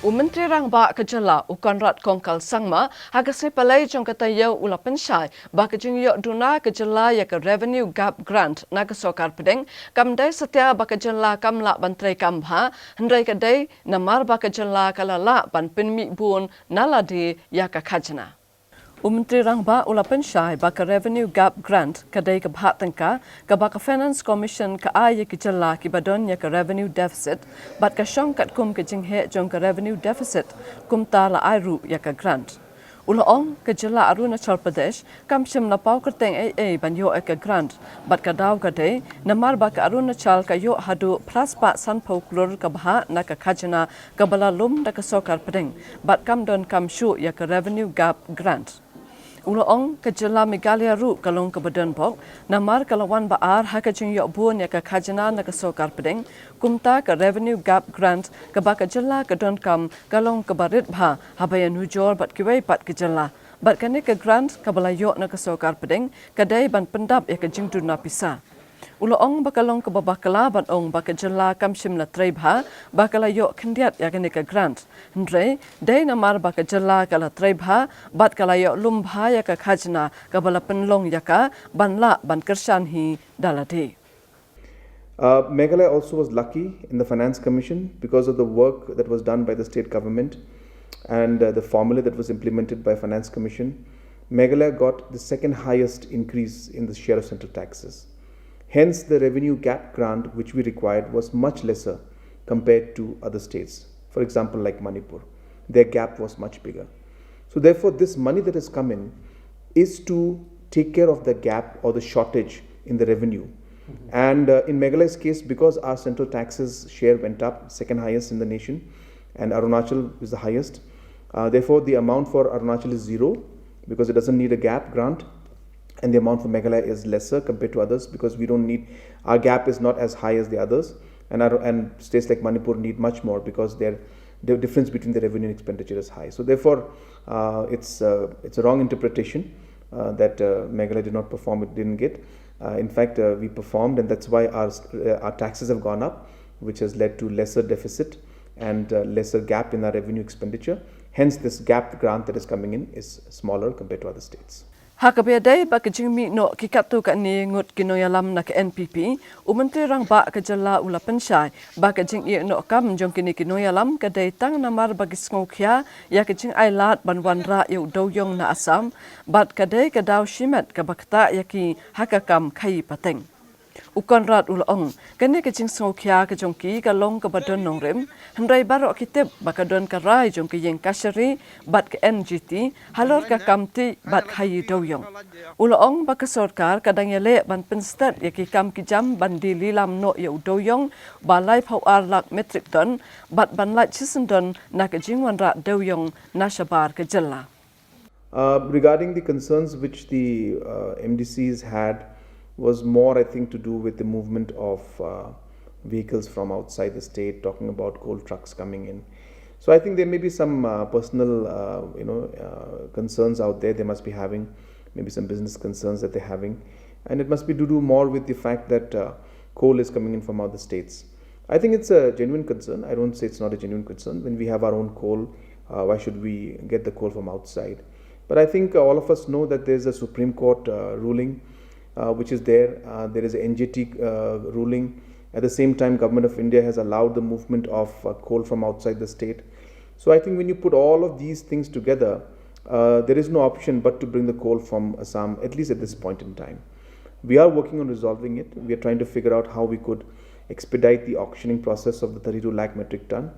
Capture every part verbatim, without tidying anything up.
U Myntri Rangbah ka jylla u Conrad Kongkal Sangma ha ka sngi Palei jong ka taïew u la pynshai ba ka jingïoh duna ka jylla ïa ka Revenue Gap Grant na ka sorkar pdeng kam dei satia ba ka jylla kam lah ban treikam bha, hynrei ka dei namar ba ka jylla ka la lah ban pynmih bun na lade ïa ka khajna. U Myntri Rangbah u la pynshai ba ka Revenue Gap Grant ka dei ka bhah tyngka kaba ka Finance Commission ka ai ïa ki jylla kiba don ïa ka revenue deficit bad ka shong katkum ka jingheh jong ka revenue deficit, kumta la ai ruh ïa ka grant. U la ong ka jylla Arunachal Pradesh kam shym la paw kyrteng ei ei ban ïoh ïa ka grant bad ka daw ka dei namar ba ka Arunachal ka ïoh haduh phra spah sanphew klur ka bhah na ka khajna kaba la lum da ka sorkar pdeng bad kam donkam shuh ïa ka Revenue Gap Grant. U la ong ka jylla Meghalaya ruh ka long kaba donbok namar ka la wan ba ar ha ka jingïoh bun ïa ka khajna na ka sorkar pdeng, kumta ka Revenue Gap Grant kaba ka jylla ka donkam ka long kaba rit bha haba ïanujor bad kiwei pat ki jylla. Bad kane ka grant kaba la ïoh na ka sorkar pdeng ka dei ban pyndap ïa ka jingduna pisa. U la ong ba ka long kaba bakla ban ong ba ka jylla kam shym la trei bha ba ka la ïoh khyndiat ïa kane ka grant. Hynrei dei namar ba ka jylla ka la trei bha bad ka la ïoh lum bha ïa ka khajna kaba la pynlong ïa ka ban lah ban kyrshan hi da lade. Uh, Meghalaya also was lucky in the Finance Commission because of the work that was done by the state government and uh, the formula that was implemented by Finance Commission. Meghalaya got the second highest increase in the share of central taxes. Hence, the revenue gap grant which we required was much lesser compared to other states. For example, like Manipur, their gap was much bigger. So, therefore, this money that has come in is to take care of the gap or the shortage in the revenue. And uh, in Meghalaya's case, because our central taxes share went up, second highest in the nation, and Arunachal is the highest, uh, therefore the amount for Arunachal is zero because it doesn't need a gap grant, and the amount for Meghalaya is lesser compared to others because we don't need, our gap is not as high as the others, and our, and states like Manipur need much more because their, the difference between the revenue and expenditure is high. So therefore, uh, it's uh, it's a wrong interpretation uh, that uh, Meghalaya did not perform, it didn't get. Uh, in fact, uh, we performed, and that's why our uh, our taxes have gone up, which has led to lesser deficit and uh, lesser gap in our revenue expenditure. Hence, this gap grant that is coming in is smaller compared to other states. Ha kaba ïadei bad ka jingmih noh ki katto katne ngut ki nongïalam na ka N P P, u Myntri Rangbah ka jylla u la pynshai ba ka jingïehnoh kam jong kine ki nongïalam ka dei tang namar ba ki sngewkhia ïa ka jingailad ban wanrah ïa u dewiong na Assam bad ka dei ka daw shimet kaba ktah ïa ki ha ka kam khaïi pateng. U Conrad u la ong kane ka jingsngewkhia ka jong ki ka long kaba don nongrim, hynrei baroh ki tip ba ka don ka rai jong ka ïing kashari bad ka N G T halor ka kam tih bad khaïi dewiong. U la ong ba ka sorkar ka dang ïaleh ban pynsted ïa ki kam ki jam ban die lilam noh ïa u dewiong ba laiphew ar lak metric ton bad ban lait shisyndon na ka jingwanrah dewiong na shabar ka jylla. Uh, regarding the concerns which the uh, M D Cs had, was more, I think, to do with the movement of uh, vehicles from outside the state, talking about coal trucks coming in. So I think there may be some uh, personal, uh, you know, uh, concerns out there they must be having, maybe some business concerns that they're having, and it must be to do more with the fact that uh, coal is coming in from other states. I think it's a genuine concern. I don't say it's not a genuine concern. When we have our own coal, uh, why should we get the coal from outside? But I think uh, all of us know that there's a Supreme Court uh, ruling uh, which is there. Uh, there is a N G T uh, ruling. At the same time, Government of India has allowed the movement of uh, coal from outside the state. So I think when you put all of these things together, uh, there is no option but to bring the coal from Assam, at least at this point in time. We are working on resolving it. We are trying to figure out how we could expedite the auctioning process of the thirty-two lakh metric ton,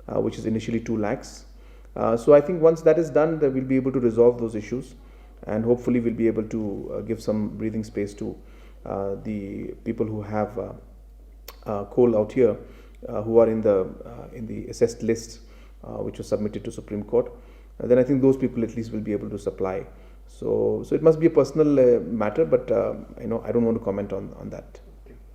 uh, which is initially two lakhs. Uh, so I think once that is done, then we'll be able to resolve those issues, and hopefully we'll be able to uh, give some breathing space to uh, the people who have uh, uh, coal out here, uh, who are in the uh, in the assessed list, uh, which was submitted to Supreme Court. Uh, then I think those people at least will be able to supply. So, so it must be a personal uh, matter, but uh, you know, I don't want to comment on on that.